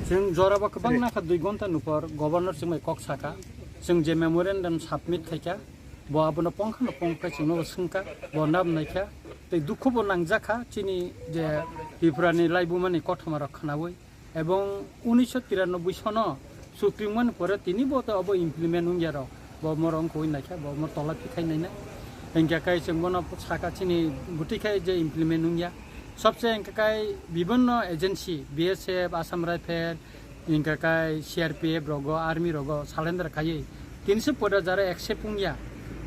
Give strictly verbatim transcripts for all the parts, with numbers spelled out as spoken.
Chwng jorabo kwbang nakha dui ghonta ni por governor chwng bai kok sakha. Chwng je memorandum submit khaikha, bo abono pongkhano pongkhai chwngno swngkha, bo nab naikha. Tei dukhu bo nangjakha chini je Tripura ni laibuma ni kothoma rok khwnaui. Ebong unisho tiranoboi sono Supreme mani pore tini bo to abo implement wngya rok. Bo moro wngkha naikha, bo moro tola phikhai naina. Hingkha kai chwng bono saka chini bwtwi khai je implement wngya. Sobse hingkha kai bibhinno agency, B S F, Assam Rifle, hingkha kai C R P F rogo, army rogo surrender khaiwi. Tini se pore jara accept wngya.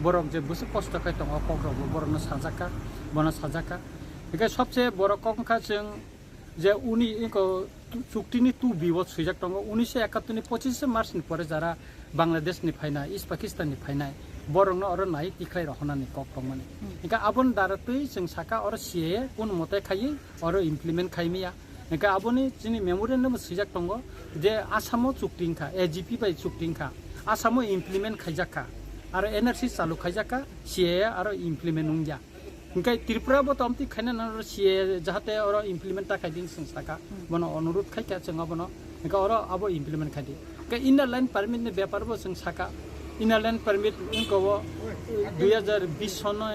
Borok je bwswk kosto khai tongo, kok rok bo borokno sajakha, bono sajakha. Hingkha sobse borok kok wngkha chwng je uni iko chu-, chuktini two B o swijak tongo, unisho ekattor ni pochishe March ni pore jara Bangladesh ni phainai, East Pakistan ni phainai, borokno oro nai tikhlai rohonani kok tongmani. Hmm. Hingkha aboni dara twi chwng saka oro C A A kun mote khaiwi oro implement khaimya. Hingkha aboni chini memorandum swijak tongo je Assam o chukti wngkha, A G P bai chukti wngkha, Assam o implement khaijakha, aro N R C chalu khaijakha, C A A aro implement wngya. Hingkhe Tripura bo tomti khaina nang C A A jahate oro implement ta khaidi chwng saka. Hmm. Bono onurudh khaikha chwng abono. Hingkhe oro abo implement khaidi. Hingkhe inner line permit ni bepar bo chwng saka. Inner line permit wngkha o dui hajar bish sono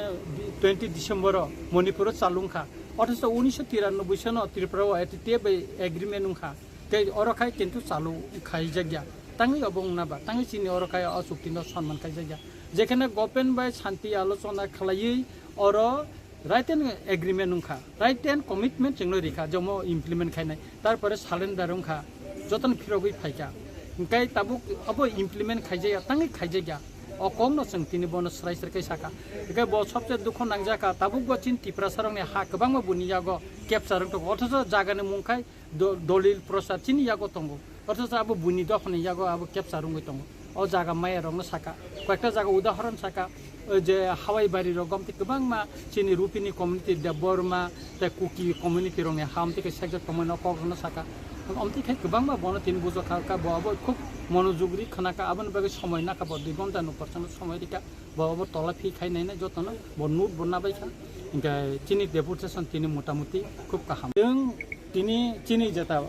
twenty December o Manipur o chalung kha. Othocho unisho tiranoboi sono Tripura o A T T F bai agreement wngkha. Tei oro khai kintu chalu khaijakya. Tangwi obo wngna ba, tangwi chini oro khai o chukti no sonman khaijakya. Jekheno government bai shanti alochona khlaiwi oro written agreement wngkha, written commitment chwngno rikha, jomo implement khainai, tarpore surrender wngkha, jotono phirogwi phaikha. Hingkhe tabuk abo implement khaijakya, tangwi khaijakya. O kokno chwng tini bono swrai swrwkhe sakha. Hingkhe bo sobse dukho nangjakha, tabuk bo chini Tiprasarokni ha kwbangma buni yago capture wngthogo, othocho jagani mung khai do-, dolil prosar chini yago tongo. Othocho abo buini dophani yago abo capture wngwi tongo. O jaga maya rokno saka. Koyekta jaga udahoron saka, o je Hawai bari rok gomti kwbangma chini Rupini community, Debbarma, tei Kuki community rokni ha omtwi khe sekjak tongmani o kok rokno saka. Omtwi khe kwbangma bono tini bujokha kha, bo abo khub monojog ri khna kha, aboni bagwi somoi nakha, bo dui ghonta no porchano somoi rikha. Bo obo tola phi khai nainai jotono, bo note bo nabai kha. Hingkhe chini deputation tini motamuti khub kaham. Chwng tini chini jeta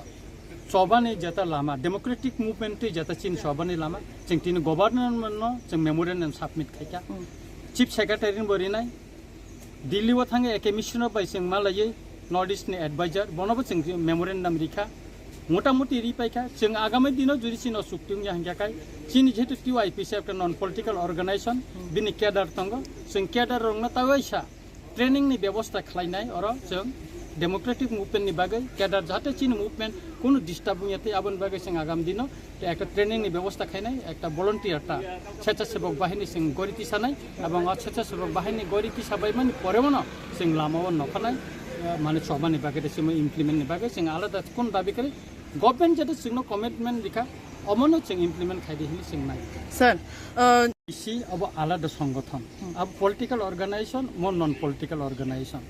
chobani jeta lama, democratic movement twi jeta chini chobani lama, chwng tini government no chwng memorandum submit khai kha. Hmm. Chief Secretary ni bo rinai, Delhi o thangwi A K Misra bai chwng malaiwi, North East ni advisor, bono bo chwng memorandum rikha, motamuti ripaikha. Chwng agami dino juri chino chukti wngya hingkha khai, chini jehetu T Y P C ekta non political organization, bini cadre tongo, chwng cadre rokno tawaisa training ni bebosta khlainai, oro chwng democratic movement ni bagwi cadre jahate chini movement kunu disturb wngya tei aboni bagwi chwng agami dino Tei ekta training ni bebosta khainai, ekta volunteer ta sechasebok bahini sing gori tisanai, ebong o sechasebok bahini gori tisa bai mani pore mano sing lama o nokhanai, eh, mane chobani bagwi de simo implement ni bagwi sing alada kun dabi kari government jete singno commitment dikha, omono sing implement khaidi hini sing nai. Sir, uh, Isi abo alada songothon, abo political organization, mo non political organization.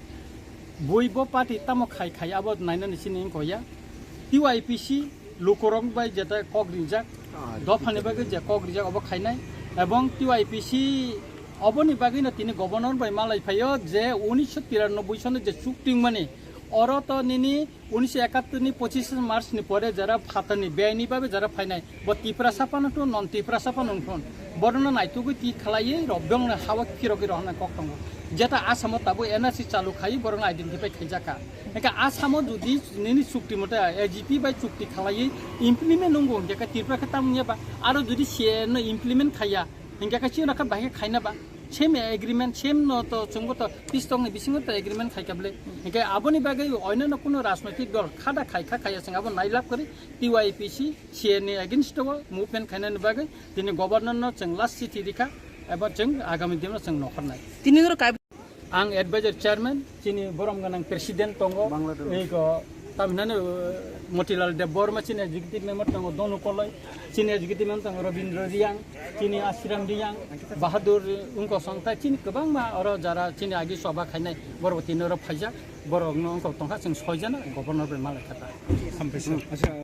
Bui bo party tamo khai khai abo nainani sini wngkha ya. T Y P C lukurok bai jeta kok rijak, dophani bagwi je kok rijak obo khainai. Ebong T Y P C oboni bagwino tini governor bai malai phaio je unisho tiranoboi sono je chukti wngmani, oro to nini unisho ekattor ni pochishe March ni pore jara phatani beyni babe jara phainai. Bo Tiprasa phano thun, non Tiprasa phano wng thun. Borokno naitugwi twi khlaiwi rok biyongno hawa phirogwi rohornai kok tongo. Jeta Asamo tabuk N R C chalu khai borokno identify khaijakha. Hingkhe Asamo jodi nini chukti mote A G P bai chukti khlaiwi implement wngo hingkhe khe Tripura khe tamni ba? Aro jodi C A A no implement khaiya hingkhe khe chini khe bahai khe khaina ba? Same agreement, same no to chwngbo to peace talk ni bisingo to agreement khaikha bwle. Hingkhe aboni bagwi oinano kuno rajnoitik dol khada khaikha khaiya chwng abo nailab kwrwi T Y P C, C A A ni against o movement khainani bagwi tini governor no chwng last chithi rikha, eba chwng agami dino chwng nokhornai. Tini norok kai- Ang advisor chairman, chini borom gwnang president tongo. Bangla dolo. Eko tamhinani, uh, Motilal Debbarma chini executive member tongo, Donu Koloi, chini executive member tongo, Rabindra Riyang, chini Ashram Riyang, Bahadur Ungkosong, tai chini kwbangma oro jara chini agi soba khainai borok tini oro phaijak, borok no wngkok tongkha chwng soijana governor bai malai kha ta. Hambai sir.